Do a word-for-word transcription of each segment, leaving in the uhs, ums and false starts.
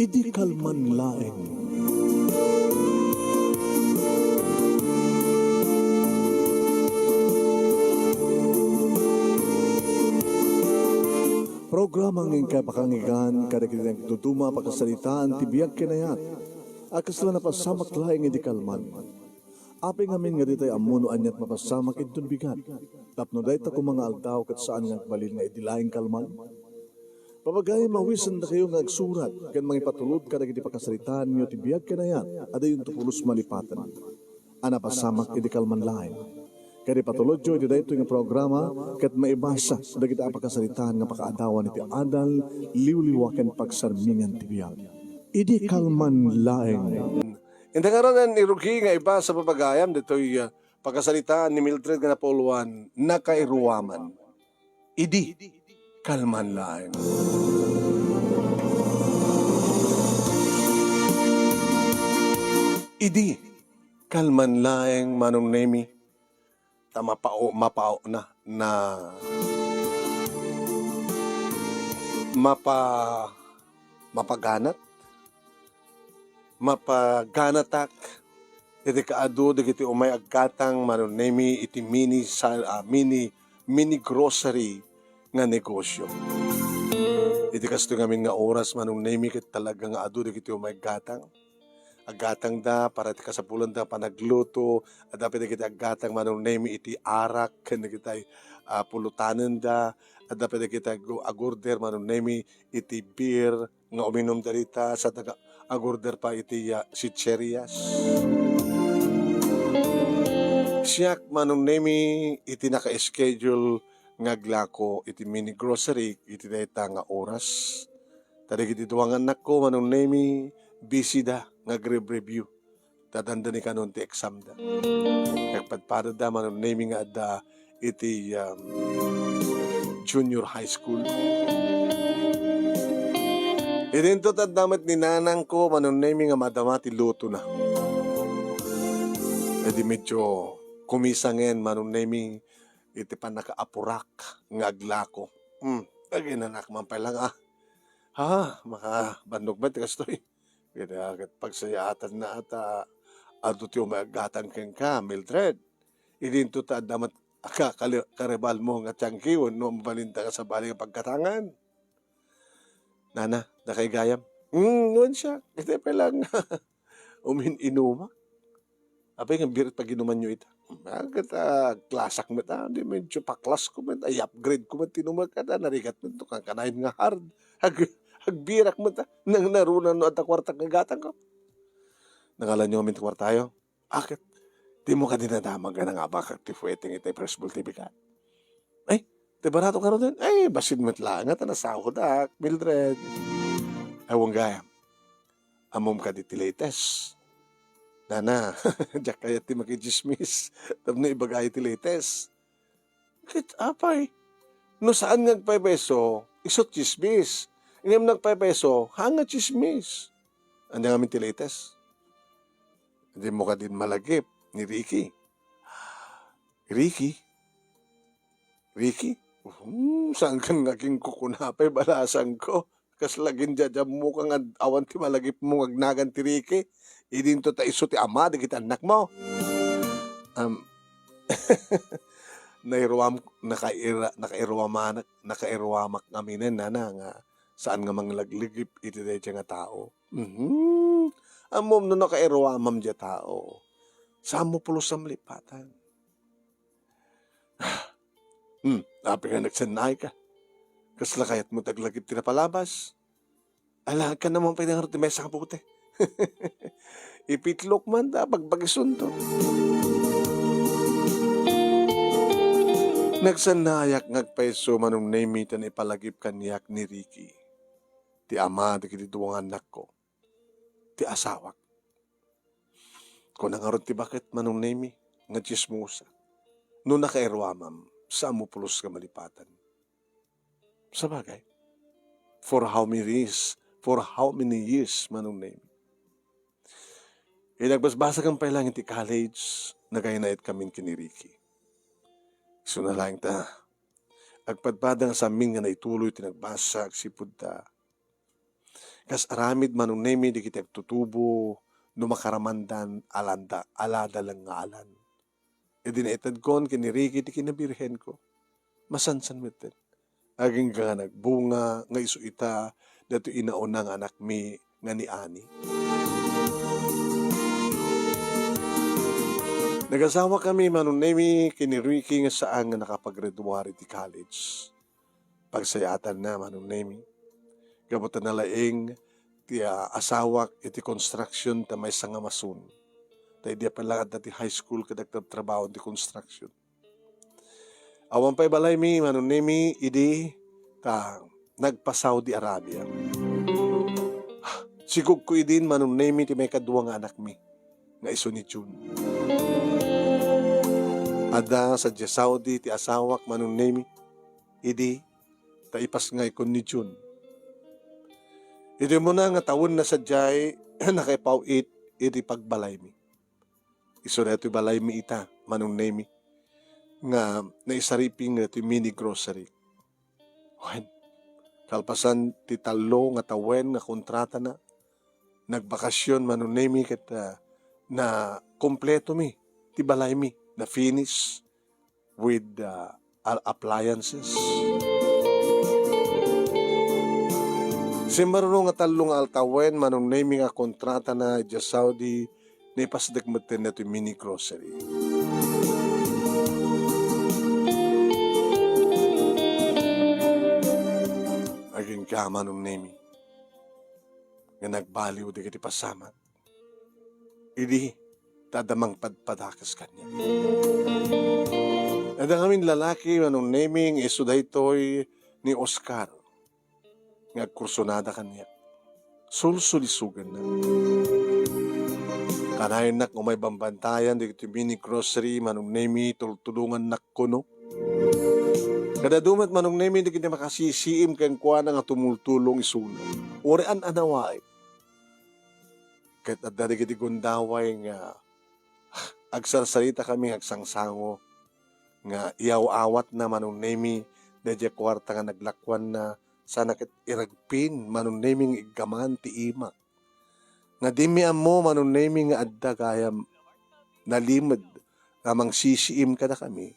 Idi kalman laeng. Programa nga inkay pakangigan kadagiti nagduduma a pakasaritaan ti biag ken ayat a kasla napasamak laeng idi kalman. Apay ngamin nga ditay ammo no aniat mapasamak inton bigat, tapno dayta koma nga aldaw ket saan nga agbalin nga idi laeng kalman? Papagayam, awisendakayo nga agsurat ken mangipatulod kadagiti pakasaritaanyo ti biag ken ayat a dayonto pulos malipaten a napasamak idi kalman laeng. Ket ipatulodyo iti daytoy nga programa ket maibasa dagiti a pakasaritaan nga pakaadawan iti adal, liwliwa ken pagsarmingan ti biag. Idi kalman laeng. Inda ngaruden, irugi nga ibasa papagayam ditoy, ah, pakasaritaan ni Mildred nga napuluan, nakairuaman. Idi kalman laeng. Idi kalman laeng, Manong Nemi, ta mapao-, mapaona, na mapa-, mapaganat, mapaganatak iti kaadu dagiti umay aggatang, Manong Nemi, iti mini sa-, ah, mini, mini grocery nga negosyo. Iti kastoy ngamin nga oras, Manong Nemi, ket talaga nga adu dagiti umay aggatang. Aggatangda para iti kasapulanda panagluto, adda pay dagiti aggatang, Manong Nemi, iti arak ken dagiti, ah, pulutanenda, adda pay dagiti ag-, agorder, Manong Nemi, iti beer, nga uminumda dita, sa taga-, agorder pa iti, ah, chicherias. Siak, Manong Nemi, iti naka-schedule nga aglako iti mini grocery iti dayta nga oras. Ta dagiti dua nga annakko, Manong Nemi, busy da nga agrev-review. Ta dandani kanon ti exam da. Nagpadpadada, Manong Nemi, nga adda iti, um, junior high school. Idinto ta adda met ni nanangko, Manong Nemi, nga madama ti lutona. Idi medyo kumisangen, Manong Nemi, iti pannakaapurak nga aglako. Hmm, aginanak man pay lang, ah. Ha, makabannog met ti kastoy. Ket, ah, ket pagsayaatanna ta adu ti umay aggatang kenka, Mildred. Idinto ta adda met a ka-, kali-, karibalmo nga tiangki wenno mabalinda nga sabali nga paggatangan. Nana, dakayo gayam. Hmm, wen siak. Iti pay lang. Umin-inumak. Apay nga birit paginumanyo ita? Ah, ket, ah, klasak met, ah, di medyo paklasko met, ah, i-upgrade ko met ti inumak, kada narigat met to, kankanayon nga hard. Ag-, agbirak met, ah, nang naruna no adda kuartak nga gatangko. Nangalanyo ngamin ti kuartayo? Ah, ket, dimo kadi nadamag a nangabakak ti fueteng iti Fresh Multiplicar? Ay, ti barato ngaruden? Ay, bassit met laeng ta nasaodak, Mildred. Awan gayam. Ammom kadi ti latest? Nana, diak kayat ti makitsismis tapno ibagayo ti latest. Ket apay, no saan nga agpaypayso, isu ti tsismis. Ngem nagpaypayso, haan nga tsismis. Ania ngamin ti latest? Dimo kadi malagip ni Ricky? Ricky? Ricky? Hmm, saan kan nga agingkukuna pay balasangko? Kasla ginjajammoka nga awan ti malagipmo nga agnagan ti Ricky? Idinto ta isu ti ama dagiti annakmo. Am, nairuam-, nakaira-, nakairuamanak, nakairuamak ngaminen, nana, nga saan nga manglaglagip iti daydiay nga tao. Mhm. Ammom no nakairuamam diay tao, saanmo pulos a malipatan. Hmm, apay nga nagsannaayka? Kasla kayatmo ti aglagip ti napalabas? Ala, agkan naman pay ngarud ti maysa nga bote. Ipitlok man ta, bagbagisunto. Nagsannaayak nga agpayso, Manong Nemi, ta naipalagip kaniak ni Ricky, ti ama dagiti dua nga annakko, ti asawak. Kuna ngarud ti baket, Manong Nemi, nga tsismosa. No nakairuamam, saanmo pulos nga malipatan. Sabagay, for how many years, for how many years, Manong Nemi? Idi nagbasbasakan pay lang iti college, nagaynaet kamin ken ni Ricky. Isuna laeng ta, agpadpada nga samin nga naituloy ti nagbasa agsipud ta Kas aramid, Manong Nemi, dagiti agtutubo no makaramandan, alanda, alada lang nga alan. Idi naitedkon ken ni Ricky ti kinabirhenko, masansan metten. Agingga nga nagbunga nga isu ita daytoy inauna nga anakmi nga ni Ani. Nagasawakami, Manong Nemi, ken ni Ricky nga saan nga nakapaggraduar iti college. Pagsayaatanna, Manong Nemi, gapu ta nalaing ti, ah, asawak iti construction ta maysa nga mason. Ta idi pay la adda ti high school ket agtrabtrabaho ti construction. Awan pay balaymi, Manong Nemi, idi ta nagpa-Saudi Arabia. Sigugko idin, Manong Nemi, ti maikadua nga anakmi nga isu ni June. Adda sadiay Saudi ti asawak, Manong Nemi, idi ta ipasngayko ni June. Iti umuna nga tawenna sadiay, nakaipaw-it iti pagbalaymi. Isu daytoy balaymi ita, Manong Nemi, nga naisariping daytoy mini grocery. Wen, kalpasan ti tallo nga tawen nga kontratana, nagbakasyon, Manong Nemi, ket, ah, nakompletomi ti balaymi, na-finish with, ah, al-, appliances. Simmaruno nga tallo nga altawen, Manong Nemi, nga kontratana idiay Saudi, naipasdek metten daytoy mini grocery. Agingga, Manong Nemi, nga nagbaliw dagiti pasamak idi ta adda mangpadpadakes kaniak. Adda ngamin lalaki, Manong Nemi, nga isu daytoy ni Oscar nga agkursunada kaniak. Sulsulisoganna. Kanayon nga umay bambantayan dagiti mini grocery, Manong Nemi, tultulongannak kuno. Kada dumet, Manong Nemi, dagiti makasisiim kenkuana nga tumultulong isuna. Uray an-anawaek. Ket adda dagiti gundaway nga agsarsaritami nga agsangsango nga iyaw-awatna, Manong Nemi, daydiay kuarta nga naglakuanna, sana ket iragpin, Manong Nemi, nga iggaman ti imak. Nga dimi ammo, Manong Nemi, nga adda gayam nalimed nga mangsisiim kadakami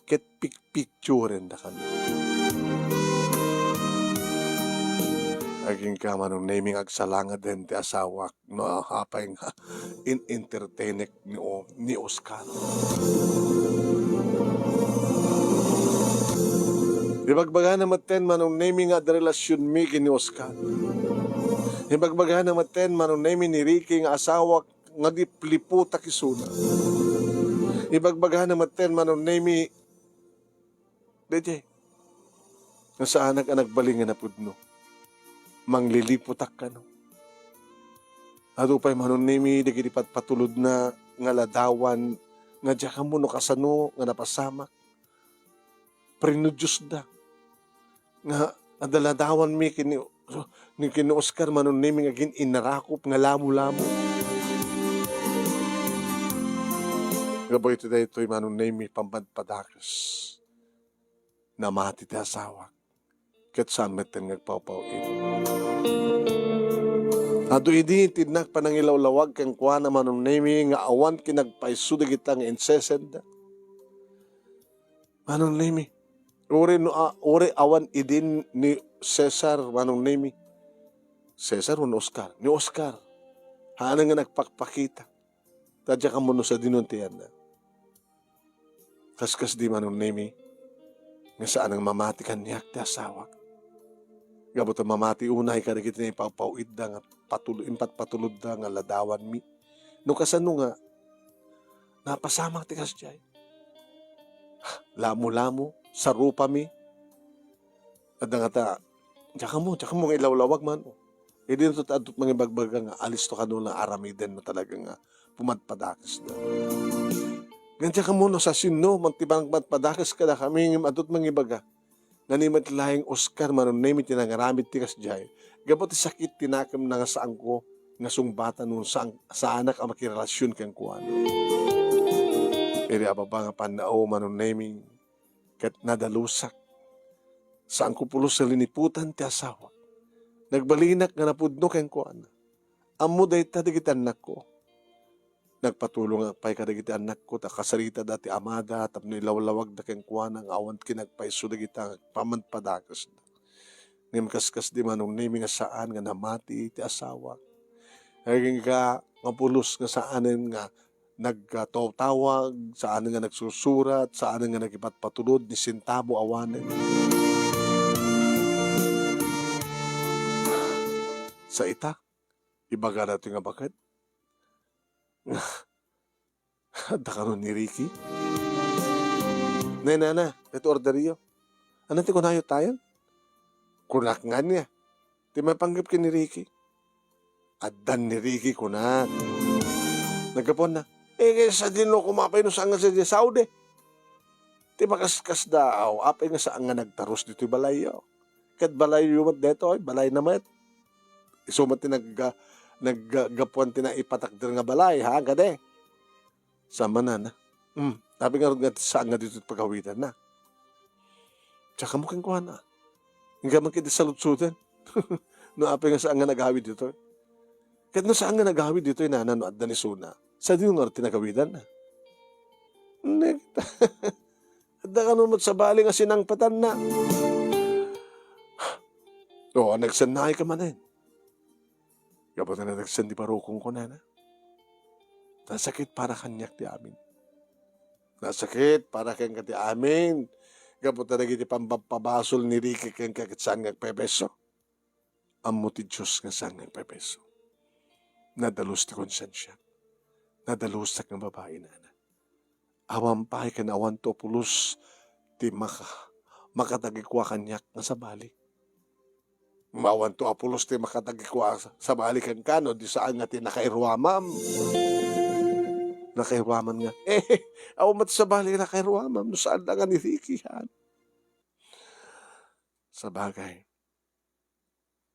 ket pikpikturendakami. Agingga, Manong Nemi, nga agsalangeden ti asawak no apay nga in-entertainek ni O-, ni Oscar. Ibagbagana metten, Manong Nemi, nga adda relasionmi ken ni Oscar. Ibagbagana metten, Manong Nemi, ni Ricky nga asawak nga lipliputak isuna. Ibagbagana metten, Manong Nemi, daydiay nga saanak a nagbalin nga napudno. Mangliliputak kano. Adu pay, Manong Nemi, dagiti patpatulodna nga ladawan nga diak ammo no kasano nga napasamak. Prinodiusda nga adda ladawanmi ken ni, ni ken ni Oscar, Manong Nemi, nga agin-inarakop nga lamo-lamo. Gapu iti daytoy, Manong Nemi, pampadpadakes, namati ti asawak. Ket saan metten nga agpawpaw-it. Adu idi integnak panangilawlawag kenkuana, Manong Nemi, nga awan kinagpayso dagita nga insesenda. Manong Nemi, uray no a-, uray awan idin ni Cesar, Manong Nemi. Cesar wenno Oscar? Ni Oscar. Haan nga nagpakpakita. Ta diak ammo no sadino ti ayanna. Kaskasdi, Manong Nemi, nga saan nga mamati kaniak ti asawak. Gapu ta mamati unay kadagiti naipawpaw-itda nga patul-, impatpatulodda nga ladawanmi. No kasano nga napasamak ti kasdiay. Lamo-lamo, sarupami. Adda ngata, diak ammo, diak ammo nga ilawlawag man. Idi no adto't mangibagbaga nga alisto kano nga aramiden no talaga nga pumadpadakesda. Ngem diak ammo no sasino man ti mangpadpadakes kadakami ngem adto't mangibaga nga ni met laeng Oscar, Manong Nemi, ti nangaramid ti kasdiay. Gapu ti sakit ti nakemna nga saanko nga sungbatan no saan, saanak a makirelasion kenkuana. Idi a baba nga pannao, Manong Nemi, ket nadalusak. Saanko pulos a liniputan ti asawak. Nagbalinak nga napudno kenkuana. Ammo dayta dagiti annakko. Nagpatulongak pay kadagiti annakko ta kasaritada ti amada tapno ilawlawagda kenkuana nga awan kinagpayso dagita nga agpamadpadakesda. Ngem kaskasdi, Manong Nemi, nga saan nga namati ti asawak. Agingga nga pulos nga saanen nga nagtatawag, saanen nga nagsusurat, saanen nga nagipatpatulod ni sentabo awanen. Sa ita, ibagana ti nga baket. Adda kano ni Ricky? Nay, nana, iti orderyo. Ano ti kunayo tayon? Kunak nga niya. Ti mapanggep ken ni Ricky. Addan ni Ricky kunak. Naggapuan na. Eh, kaysa din no kumapay no saan nga sa Saudi. Ti makaskasda, aw, apay nga saan nga nagtarus ditoy balayyo. Ket balayyo met detoy, balay na met. Isu met ti nagga-, naggapuan ti naipatakder nga balay, ha, kadi? Sa manana. Hmm, apay ngarud nga saan nga ditoy pagawidanna. Tsaka mo kenkuana. Inka man ket di saludsoden. No apay nga saan nga nagawid ditoy. Ket no saan nga nagawid ditoy, nana, no adda ni Suna, sadino ngarud ti nagawidanna? Nek-, adda kano met sabali nga sinangpetanna. O, nagsennaay ka manen. Gapu ta nadagsen ti barukongko, nana. Nasakit para kaniak ti amin. Nasakit para kenka ti amin. Gapu ta dagiti pambabpabasol ni Ricky kenka ket saan nga agpepeso. Ammo ti Dios nga saan nga agpepeso. Nadalus ti konsensiak. Nadalusak nga babai, nana. Awan pay ken awanto a pulos ti maka-, makatagikua kaniak nga sabali. Awanto a pulos ti makatagikua sa-, sabali kenka no di saan nga ti nakairuamam. Nakairuaman nga, eh, awan met sabali nakairuamam no saan la nga ni Ricky, han. Sabagay.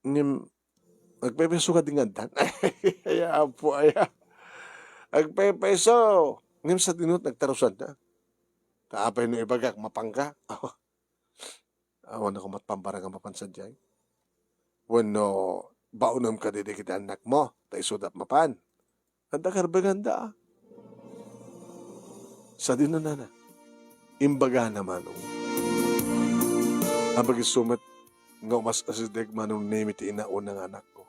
Ngem, agpepeso kadi nga addan? Ay, apo, aya. Agpepeso. Ngem sadino ti nagtarusanna? Ta apay no ibagak, mapangka? Awan ako met pambara nga mapan sadiay. Wenno, baonem kadi dagiti annakmo, ta isuda mapan. Adda karbenganda, a. Sadino, nana? Imbagana, Manong. Apay isu met nga umas-asideg, Manong Nemi, ti inauna nga anakko.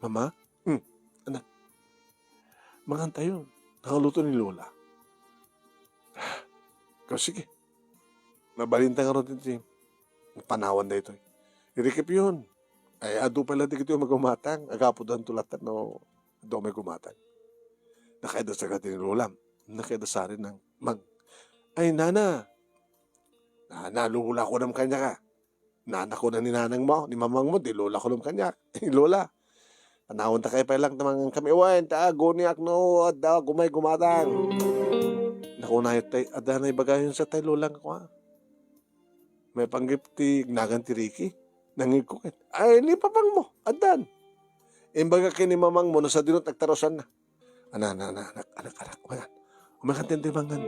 Mama? Hmm, anak. Mangan tayo. Nakaluto ni Lola. Ikaw, sige. Mabalinta ngarud ti panawan daytoy. Irikipyon. Ay, adu pay la dagiti umagumatang. Agapudanto latta no adu may gumatang. Nakaidasar kadi ni Lola. Nakaidasar ni Mang. Ay, nana. Nana, Lola, kunam kaniak, a. Nana, kuna ni nanangmo, ni mamangmo, di Lola kunam kaniak. Lola, panawanta kay pay lang ta mangan kami. Wen, ta aguniak no adda umay gumatang. Nakunayo tay, adda na ibagayon sa tay Lola nga kua. May panggep ti nagan ti Ricky. Nangigko ket, ay, ni papangmo, addan. Imbaga ken ni mamangmo, no sadino ti nagtarusanna. Ana, ana, ana, anak, anak, anak, mangan. Umakan ti mangan.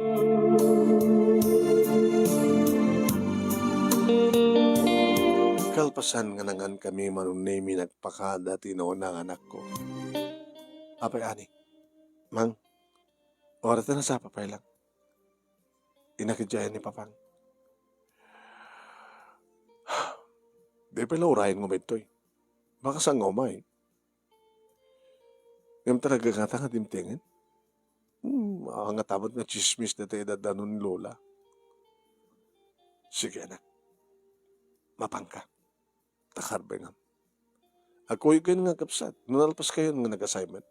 Kalpasan nga nangan kami, Manong Nemi, nagpakada ti nauna nga anakko. Apay ani? Mang, oras na nasapa pay lang. Inakidyayan ni Papang. Di pala urayen mo medtoy. Baka saan nga umay. Ngem talaga kata nga dimtengen? Hmm, angatabat nga chismis dayta idaddanon ni Lola. Sige, anak. Mapangka. Ta karbengam. Agkuyog kayo nga agkapsat. No nalpas kayo nga nag-assignment.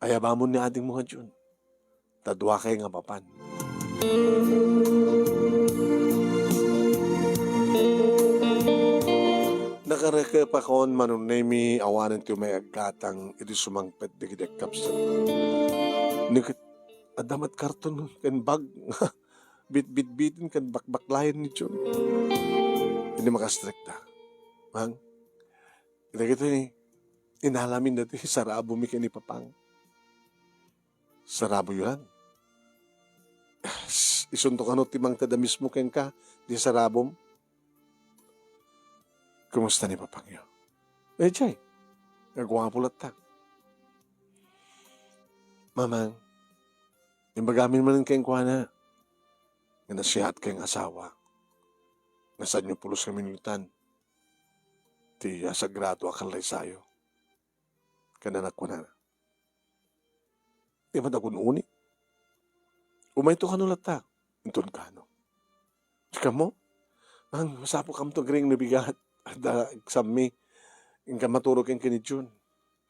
Ayabamon ni adingmo nga Jun. Ta dua kay nga mapan. Nakarekepakon, Manong Nemi, awanen ti umay aggatang idi sumangpet dagiti agkapsat. Neket, adda met karton ken bag. Bitbitbiten ken bakbaklayen ni Jun. Idi makastrekda. Mang, dagitoy ni inalamin dati, sarabomi ken ni Papang. Saraboyo lang. Isunto kano ti mangted a mismo kenka, di sarabom. Kumusta ni Papangyo? Idiay, aguapo latta. Mamang, imbagamin manen kenkuana nga nasiatka nga asawa, nga saanyo pulos nga minutan ti asagrado a kallaysayo. Ken nakunana, "Ti madagun-uni. Umayto kano latta, inton kano. Kamo, ang masapokamto agring no bigat, adda eksammi, inka maturog ken ni Jun.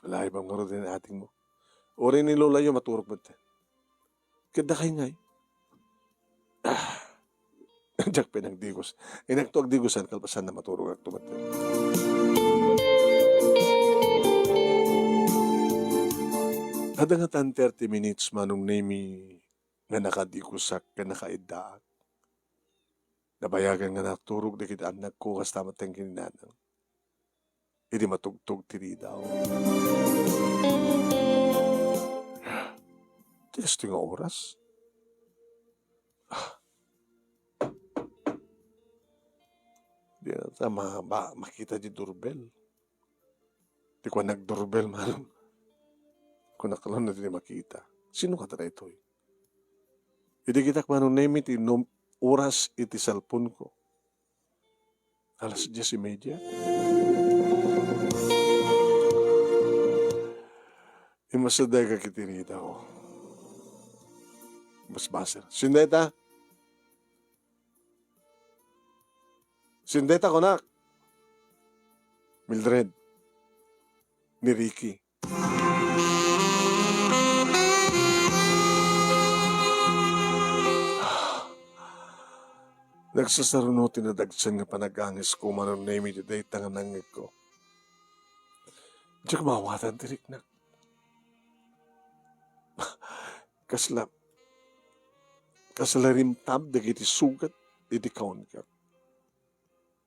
Laibam ngarud ni atingmo. Uray ni lolayo maturog met. Ket dakay ngay." Ah, diak pay nagdigos. Inakto agdigosan kalpasan na maturogakto met. Adda ngatan thirty minutes, Manong Nemy, nga nakadigosak ken nakaiddaak. Nabayagan nga naturog dagiti annakko kasta met ken ni nanang. Idi matugtog ti ridaw. Ti kastoy nga oras? Ah. Di na ta ma-, ma-, makita di doorbell. Ti kuan nagdoorbell, Manong. Kunak, "Ala, no di makita. Sino kadi daytoy?" Idi kitak, Manong Nemy, ti num-, oras iti cellphone ko. Alas diez y media. Immasidegak iti ridaw. Basbasol. "Sino dayta? Sino dayta, kunak?" "Mildred. Ni Ricky." Nagsasaruno ti nadagsen nga panagangesko, Manong Nemy, iti dayta nga nangngegko. Diak maawatan ti riknak. Kasla, kasla rimtab dagiti sugat iti kaunko.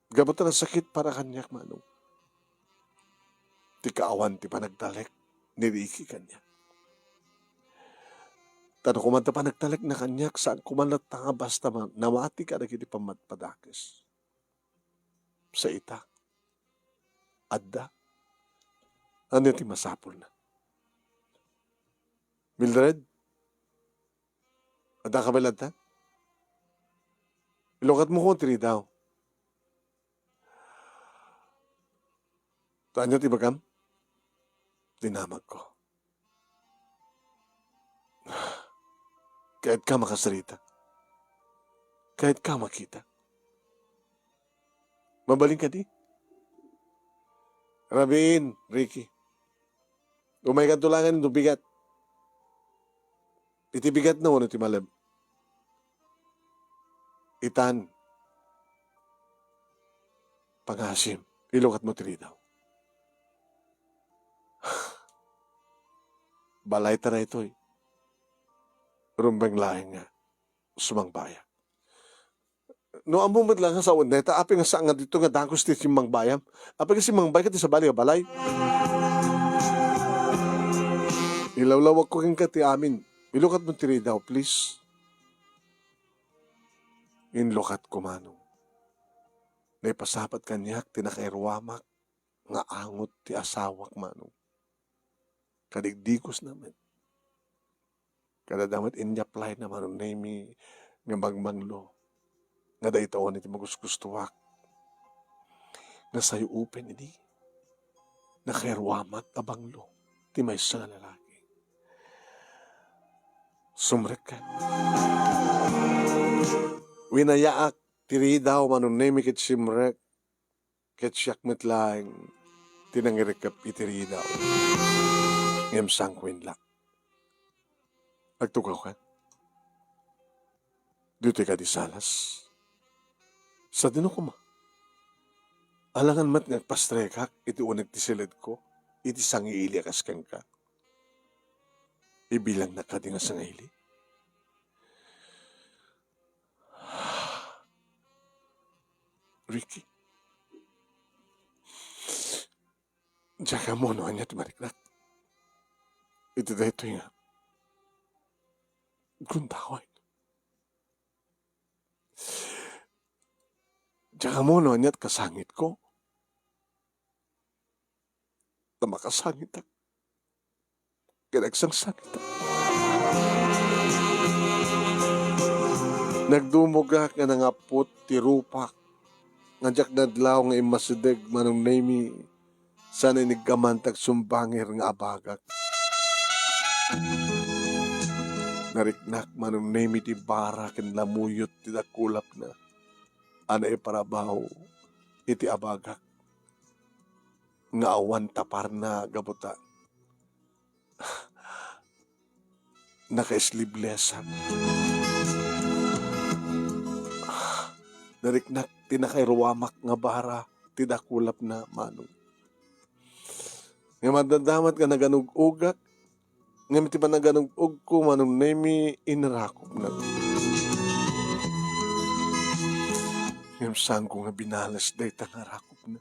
Gapu ta nasakit para kaniak, Manong, ti kaawan ti panagtalek ni Ricky kaniak. Ta no koma adda panagtalekna kaniak, saan koma latta nga basta ma-, namati kadagiti pammadpadakes. Sa ita, adda. Ania ti masapulna? Mildred? Adda ka pay latta? Ilukatmo ko ti ridaw. Ta ania ti ibagam? Dinamagko. Kayat ka makasarita. Kayat ka makita. Mabalin kadi? Rabiin, Ricky. Umaykanto laeng no bigat. Iti bigat na wenno ti malem? Itan. Pangasim. Ilukatmo ti ridaw. Balay ta daytoy. Rumbeng laeng nga sumangbayak. No ammom met laeng nga sawen dayta, apay nga saan nga dito nga dagus ti simmangbayam? Apay nga simmangbayka ti sabali nga balay? Ilawlawagko kenka ti amin. Ilukatmo ti ridaw, please. Inlukatko, Manong. Naipasapat kaniak ti nakairuamak nga angot ti asawak, Manong. Kadigdigosna met. Kada damet inyaplayna, Manong Nemy, nga mangmanglo. Nga dayta unay ti magugustuak. Nga sayo upen idi nakairuamak a banglo ti maysa nga lalaki. Sumrekka. Winayaak ti ridaw, Manong Nemy, ket simrek. Ket siak met laeng ti nangirekkep iti ridaw. Ngem saan ko inla. Agtugawka? Ditoy kadi salas? Sadino koma? Alangan met nga agpastrekak iti uneg ti siledko, iti sangiili a kas kenka. Ibilangnak kadi nga sangaili? Ricky, diak ammo no ania ti mariknak iti daytoy nga gundaway. Diak ammo no ania ti kasangitko. ta makasangitak ken agsangsangitak. Nagdumogak nga nangapput ti rupak nga diak nadlaw nga immasideg, Manong Nemy, sana iniggaman ti agsumbangir nga abagak. Nariknak, Manong Nemy, ti bara ken lamuyot ti dakulapna a naiparabaw iti abagak nga awan taparna gapu ta nakaisliblesa. Nariknak ti nakairuamak nga bara ti dakulapna, Manong. Nga madadamat nga naganug-ugak, ngem ti panaganug-ugko, Manong Nemy, inarakupna. Ngem saanko nga binales dayta nga arakupna.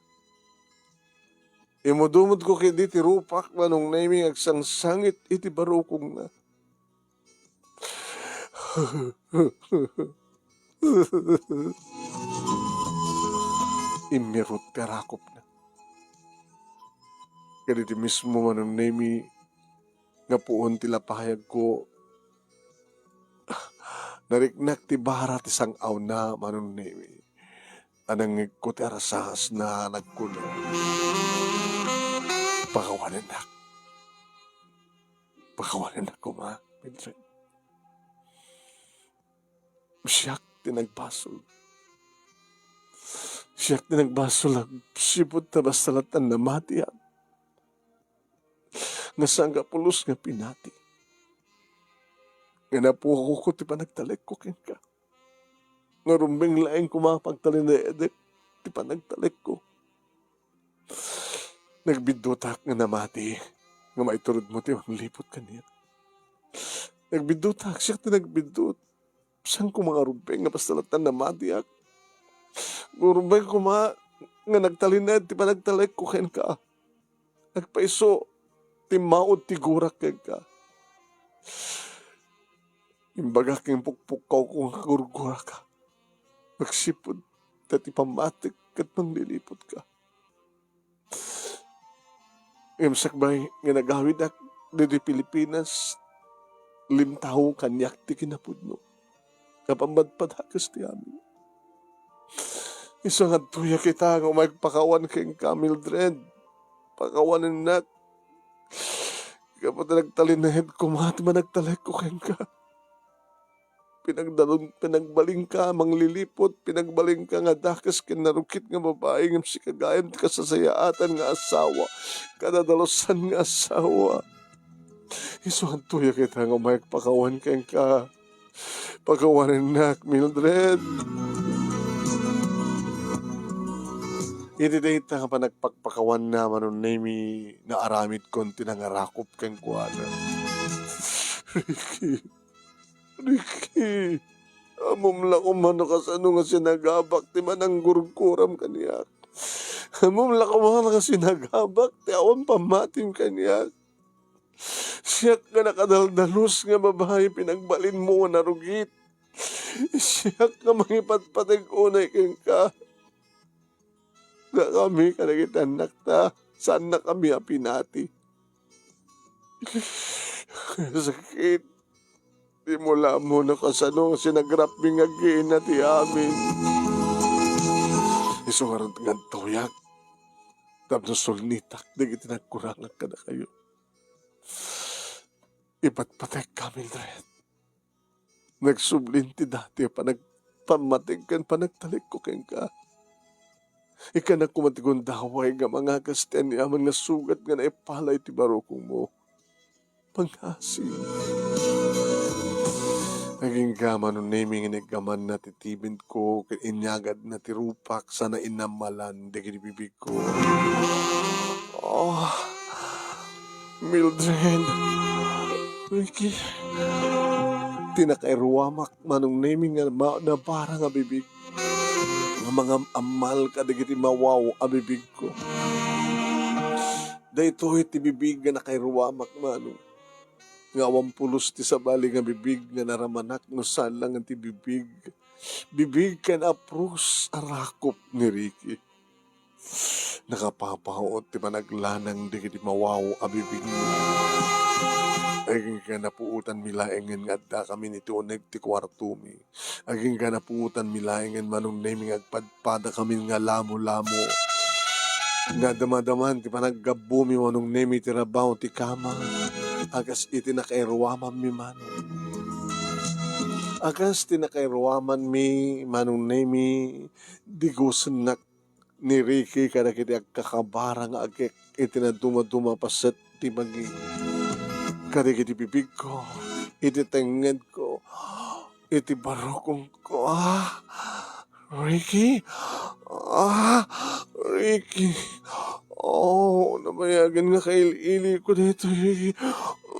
Imudumodko ketdi ti rupak, Manong Nemy, nga agsangsangit iti barukongna. Immirut ti arakupna. Kadaydi mismo, Manong Nemy, nga puon ti lapayagko. Nariknak ti bara ti sang-awna, Manong Nemy. Anangngegko ti arasasna, nagkuna, "Pakawanennak. Pakawanennak koma, Mildred. Siak ti nagbasol. Siak ti nagbasol agsipud ta basta latta namatiak nga sanggapulos nga pinati. Nga napukoko ti panagtalekko kenka. Nga rumbeng laeng koma pagtalinaedek ti panagtalekko. Nagbiddutak nga namati nga maituredmo ti mangliput kaniak. Nagbiddutak, siak ti nagbiddut. Saanko nga rumbeng nga basta latta namatiak. Nga rumbeng koma nga nagtalinaed ti panagtalekko kenka. Nagpaiso ti maud ti gurak kenka. Imbagak nga impukpukkawko nga gurguraka agsipud ta ti pammatik ket mangliliputka." Ngem sakbay nga nagawidak ditoy Pilipinas, limtaw kaniak ti kinapudno. Napamadpadakes ti amin. Isu nga adtoyak ita nga umayek pakawan kenka, Mildred. Pakawanennak. Gapu ta nagtalinaed koma ti panagtalekko kenka. Pinagdalon, pinagbalinka a mangliliput, pinagbalinka nga dakes ken narukit nga babai, ngem sika gayam ti kasasayaatan nga asawa, kadadalusan nga asawa. Isu adtoyak ita nga umayek pakawan kenka. Pakawanennak, Mildred. Iti dayta nga panagpakpakawanna, Manong Nemy, naaramidkon ti nangarakup kenkuana. Ricky, Ricky, ammom la koma no kasano nga sinagabak ti pananggurguram kaniak. Ammom la koma nga sinagabak ti awan pammatim kaniak. Siak nga nakadaldalos nga babai, pinagbalinmo nga narugit. Siak nga mangipatpateg unay kenka. Dakami kadagiti annakta, saannakami a pinati. Sakit. Dimo la ammo no kasano nga sinagrapmi nga agina ti amin. Isu ngarud nga adtoyak tapno sulnitak dagiti nagkurangak kadakayo. Ipatpatekka, Mildred. Nagsubli ti dati a panag-, pammateg ken panagtalekko kenka. Ikkanak koma ti gundaway nga mangakas ti aniaman nga sugat nga naipalay ti barukongmo. Pangngaasim. Agingga, Manong Nemy, nga iniggamanna ti tibinko ken inyagadna ti rupak sana inammalan dagiti bibigko. Oh, Mildred, Ricky, ti nakairuamak, Manong Nemy, nga ma-, nabara nga bibig, nga mangam-ammal kadagiti mawaw a bibigko. Daytoy ti bibig nga nakairuamak, Manong, nga awan pulos ti sabali nga bibig nga naramanak no saan laeng ti bibig, bibig ken apros a rakup ni Ricky. Nakapapaut ti panaglanang dagiti mawaw a bibigmi. Agingga napuotanmi laengen nga addakamin iti uneg ti kuartomi. Agingga napuotanmi laengen, Manong Nemi, nga agpadpadakamin nga lamolamo. Nga damadaman ti panaggabbumi, Manong Nemi, iti rabaw ti kama. A kas iti nakairuamanmi, Manong. A kas ti nakairuamanmi, Manong Nemi, digusennak ni Ricky kadagiti agkakabara nga agek iti nadumaduma a paset ti magi-, kadagiti bibigko, iti tengngedko, iti barukongko. Ah, Ricky? Ah, Ricky. Oh, nabayagen nga kail-iliko daytoy, Ricky.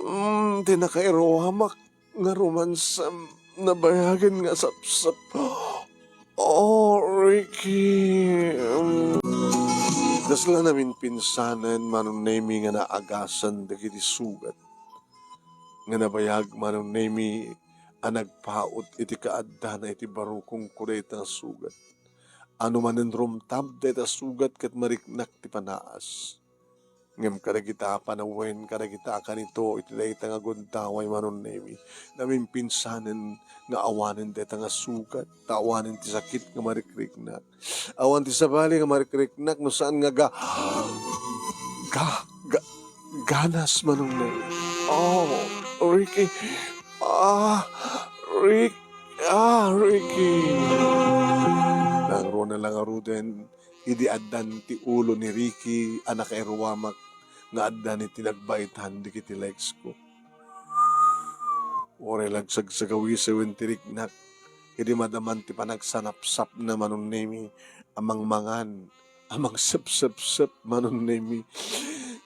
Mm, ti nakairuamak nga rumansem, nabayagen nga sapsep. Oh, Ricky. Mm. Dasla namin pinsanen, Manong Nemi, nga naagasan dagiti sugat. Nga nabayag, Manong Nemi, a nagpaut iti kaaddana iti barukongko dayta nga sugat. Ano manen rumtab dayta sugat ket mariknak ti panaas. Ngem kadagita a panawen, kadagita a kanito iti dayta nga gundaway, Manong Nemi, namin pinsanen nga awanen dayta nga sugat, ta awanen ti sakit nga marikriknak. Awan ti sabali nga marikriknak no saan nga ga-, ga-, ga-, ganas, Manong Nemi. Oh, Ricky. Ah, Rick. Ah, Ricky. Nangruna la ngaruden idi addan ti ulo ni Ricky a nakairuamak nga addan iti nagbaitan dagiti legs ko. Uray la agsagsagawisewen ti riknak idi madaman ti panagsanapsapna, Manong Nemi, a mangmangan, a mangsepsepsep, Manong Nemi,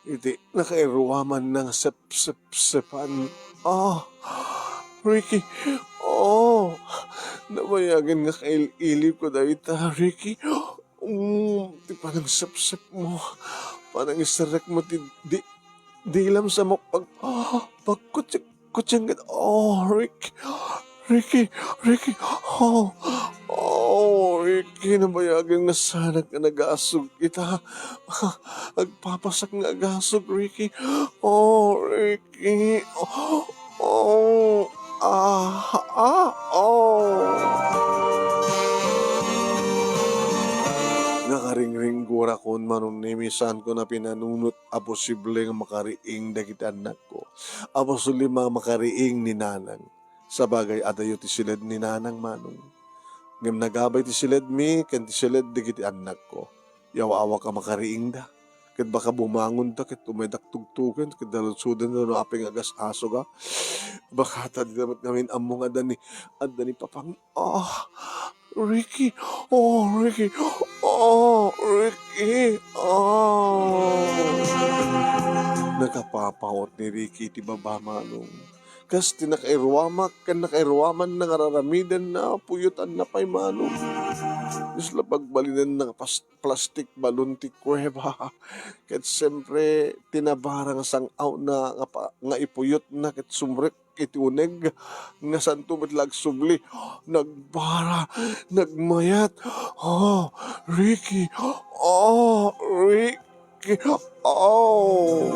iti nakairuamanna nga sepsepsepan. Ah, Ricky, oh, nabayagen nga kail-iliko dayta, Ricky. Mm, ti panangsepsepmo, panangiserrekmo ti di-, dilam sa mapag-, ah, pagkutsi-, kutsiangget. Oh, Rick, Ricky, Ricky, oh, oh, Ricky, nabayagen nga sanak nga nagasog ita. Agpapasak nga agasog, Ricky. Oh, Ricky. Oh, oh, ah, ah, oh. Nakaringringgurakon, Manong Nemi, saanko a pinanunot a posible nga makariing dagiti annakko. A posible nga makariing ni Nanang. Sabagay, adayo ti siled ni Nanang, Manong. Ngem nagabay ti siledmi ken ti siled dagiti annakko. Yaw-awak a makariingda. Ket baka bumangonda ket umaydak tugtugen ket daludsodenda no apay nga agas-asoga. Baka ta dida met ngamin ammo nga adda ni, adda ni papang-, ah, Ricky! Oh, Ricky! Oh, Ricky! Oh! Nakapapaut ni Ricky iti baba, Manong. Kas ti nakairuamak ken nakairuamanna nga ar-aramidenna, puyotanna pay, Manong. Isu la pagbalinenna nga pas-, plastik balon ti kuweba. Ket siempre, ti nabara nga sang-awna nga pa-, nga ipuyotna ket sumrek iti uneg nga santo met la agsubli. Nagbara, nagmayat. Oh, Ricky. Oh, Ricky. Oh.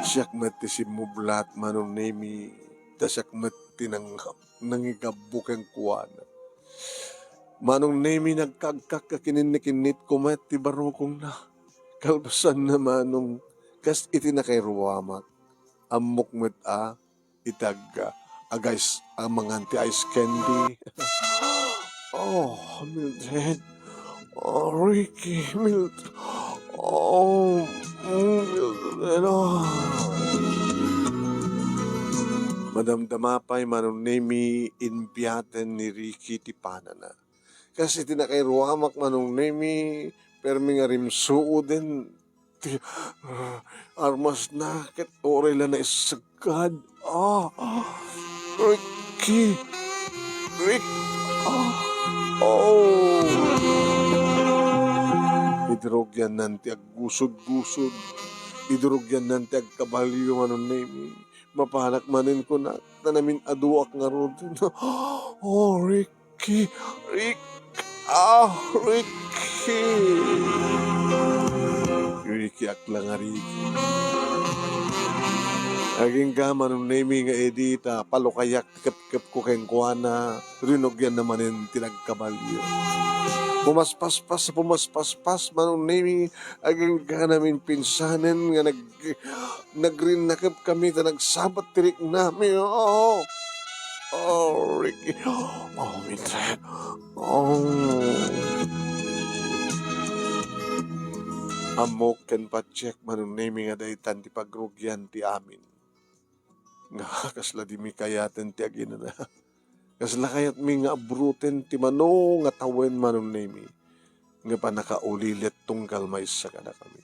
Siak met ti simmublat, Manong Nemi. Ta siak met ti nang-, nangigabbo kenkuana. Manong Nemi, nagkagkak a kininnikinnitko met ti barukongna. Kalpasanna, Manong, kas iti nakairuamak, ammok met a iti ag-, agais-, a mangan ti ice candy. Oh, Mildred. Oh, Ricky, Mildred. Oh, mm, Mildred, ah. Madamdama pay, Manong Nemi, inbiaten ni Ricky ti panana. Kas iti nakairuamak, Manong Nemi, permi nga rimsuoden ti, ah, armasna ket uray la naisagkad. Ah, Ricky! Rick! Ah, oh! Idirugiannan ti aggusod-gusod. Idirugiannan ti agkabalio, Manong Nemi. Mapanak manen kunak, ta namin-aduak ngaruden. Oh, Rick! Ricky, Rick, Ah, Ricky! Ricky, akla nga Ricky. Agingga, Manong Nemi, nga idi ta palukayak ti kepkepko kenkuana, rinugianna manen ti nagkabalio. Pumaspaspas, pumaspaspas, Manong Nemi, agingga namin pinsanen nga nag-, nagrinnakep kami ta nagsabat ti riknami. Oh, oh, Ricky. Oh, Mildred. Oh. Ammok ken patiek, Manong Nemi, nga daytan ti pagrugian ti amin. Nga kasla dimi kayaten ti aginana. Kasla kayatmi nga abruten ti mano nga tawen, Manong Nemi, nga pannakaulilit tunggal maysa kadakami.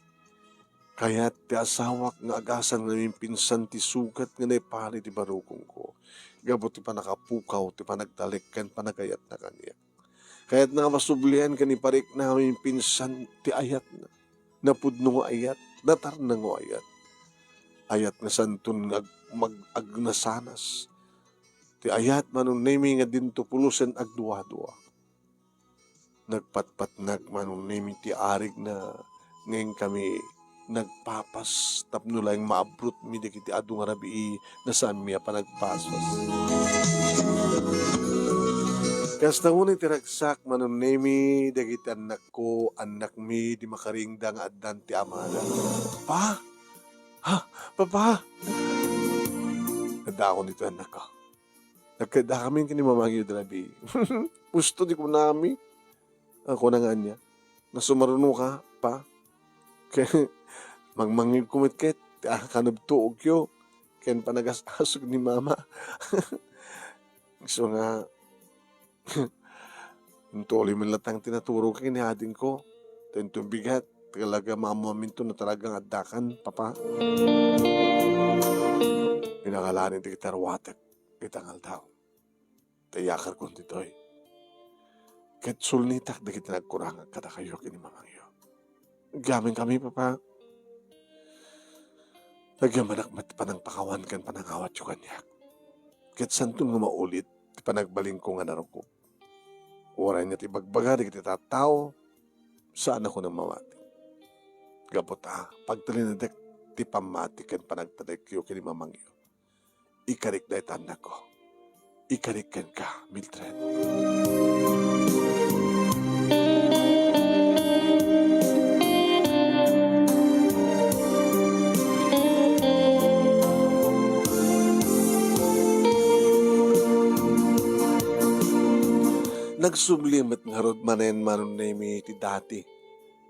Kayat ti asawak nga agasang namin pinsan ti sugat nga naipali ti barukongko gapu ti pannakapukaw ti panagtalek ken panagayatna kaniak. Kayatna nga masublian ken iparikna namin pinsan ti ayatna. Napudno nga ayat, natarnang nga ayat. Ayat nga santon nga ag-, mag-, agnasanas. Ti ayat, Manong Nemi, nga dinto pulosen agduadua. Nagpatpatnak, Manong Nemi, ti arigna, ngem kami nagpapas tapno laeng maabrutmi dagiti adu nga rabii nga saanmi a panagpapas. Kasta unay ti ragsak, Manong Nemi, dagiti annakko, annakmi, di makaringda nga addan ti amada. Pa? Ha? Papa? Addaakon ditoy, annakko. Nagkadakamin ken ni Mamangyo idi rabii. Husto ti kunami. A, kuna nga ania, nga sumarunoka, Pa. Ken mangmangngegko met ket ti a-, kanabtuogyo ken panagas-asog ni Mama. Isu nga, intuloy met latta ti naturogko ken ni adingko. Ta inton bigat, talaga maammoaminto no talaga nga addakan, Papa. Pinangalanen ti kitaruatek ita nga aldaw. Ta iyakarkon ditoy. Ket sulnitak dagiti nagkurangak kadakayo ken ni Mamangyo. Agyaman kami, Papa. Agyamanak met ti panangpakawan ken panangawatyo kaniak. Ket santon nga maulit ti panagbalinko nga narukop. Uray ania ti ibagbaga dagiti tattao, saanakon a mamati. Gapu ta, pagtalinaedek ti pammati ken panagtalekyo ken ni Mamangyo. Ikarik dayta, annakko. Ikarik kenka, Mildred. Nagsubli met ngarud manen, Manong Nemi, ti dati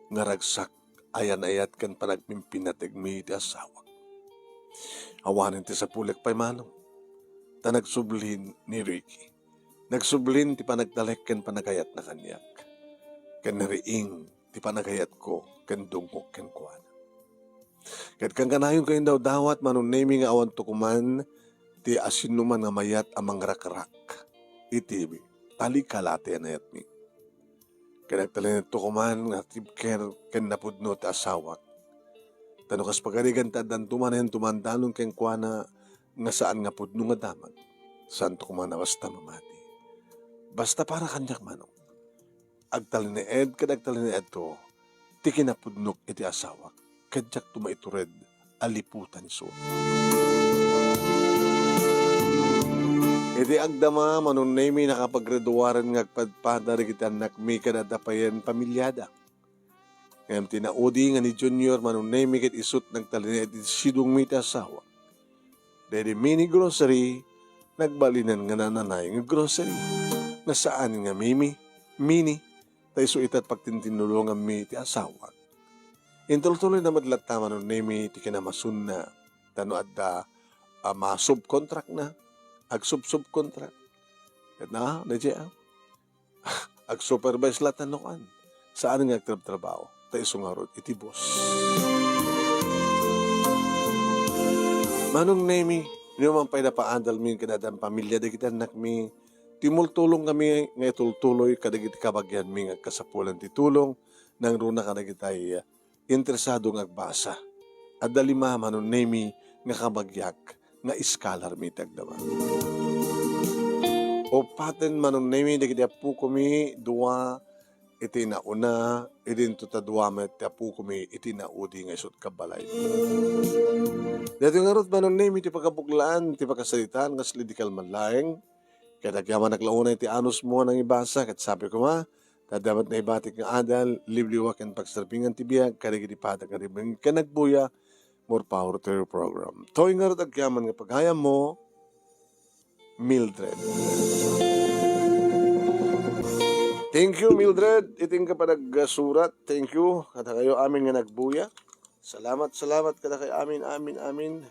nga ragsak, ayan-ayat ken panagpimpinategmi iti asawak. Awanen ti sapulek pay, Manong, ta nagsublin ni Ricky. Nagsublin ti panagtalek ken panagayatna kaniak, ken nariing ti panagayatko ken dungngok kenkuana. Ket kankanayon nga indawdawat, Manong Nemi, nga awanto koman ti asinoman nga mayat a mangrakrak iti talikalati a nayatmi. Ket agtalinaedto koman nga tibker ken napudno ti asawak. Ta no kas pagarigan ti addanto manen tumandalon kenkuana nga saan nga pudno nga damag, saanto koman a basta mamati. Basta para kaniak, Manong. Agtalinaed ket agtalinaedto ti kinapudnok iti asawak, ket diakto maitured a liputan isu. Iti agdama, Manong Nemi, nakapaggraduaren nga agpadpada dagiti annakmi ken adda payen pamiliada. Ngem ti naudi nga ni Junior, Manong Nemi, ket isut' nagtalinaed iti sidongmi ti asawa. Daydi mini grocery, nagbalinan nga nananay nga grocery, nga saan nga mimi, mini, ta isu ita ti pagtintinnulonganmi ti asawa. Intultuloyna met latta, Manong Nemi, ti kinamasunna, ta no adda a masubkontrakna, agsubsubkontrak. Ket na, daydiay, a, agsupervise latta no kuan. Saan nga agtrabtrabaho, ta isu ngarud iti boss. Manong Nemi, no man pay napaadalmi ken adda pamilia dagiti annakmi, timultulongkami nga itultuloy kadagiti kabagianmi nga agkasapulan ti tulong, nangruna kadagitay interesado nga agbasa. Adda lima, Manong Nemi, nga kabagiak nga iskalarmi iti agdama. Uppaten, Manong Nemi, dagiti appokomi, dua, iti nauna, idinto ta dua met ti apokomi iti naudi nga isut' kabbalay. Daytoy ngarud, Manong Nemi, ti pagabuklaan ti pakasaritaan, kasla di kalman laeng. Ket agyamanak la unay ti anusmo a nangibasa, ket sabi koma, ta adda met naibatik nga adal, liwliwa ken pagserbingan ti biag, kadagiti pata nga rimmeng ken nagbuya, more power to your program. Toy ngarud agyaman nga pagayammo, Mildred. Thank you, Mildred. Iti inka panaggasurat. Thank you. Kadakayo amin nga nagbuya. Salamat, salamat. Kadakayo amin, amin, amin.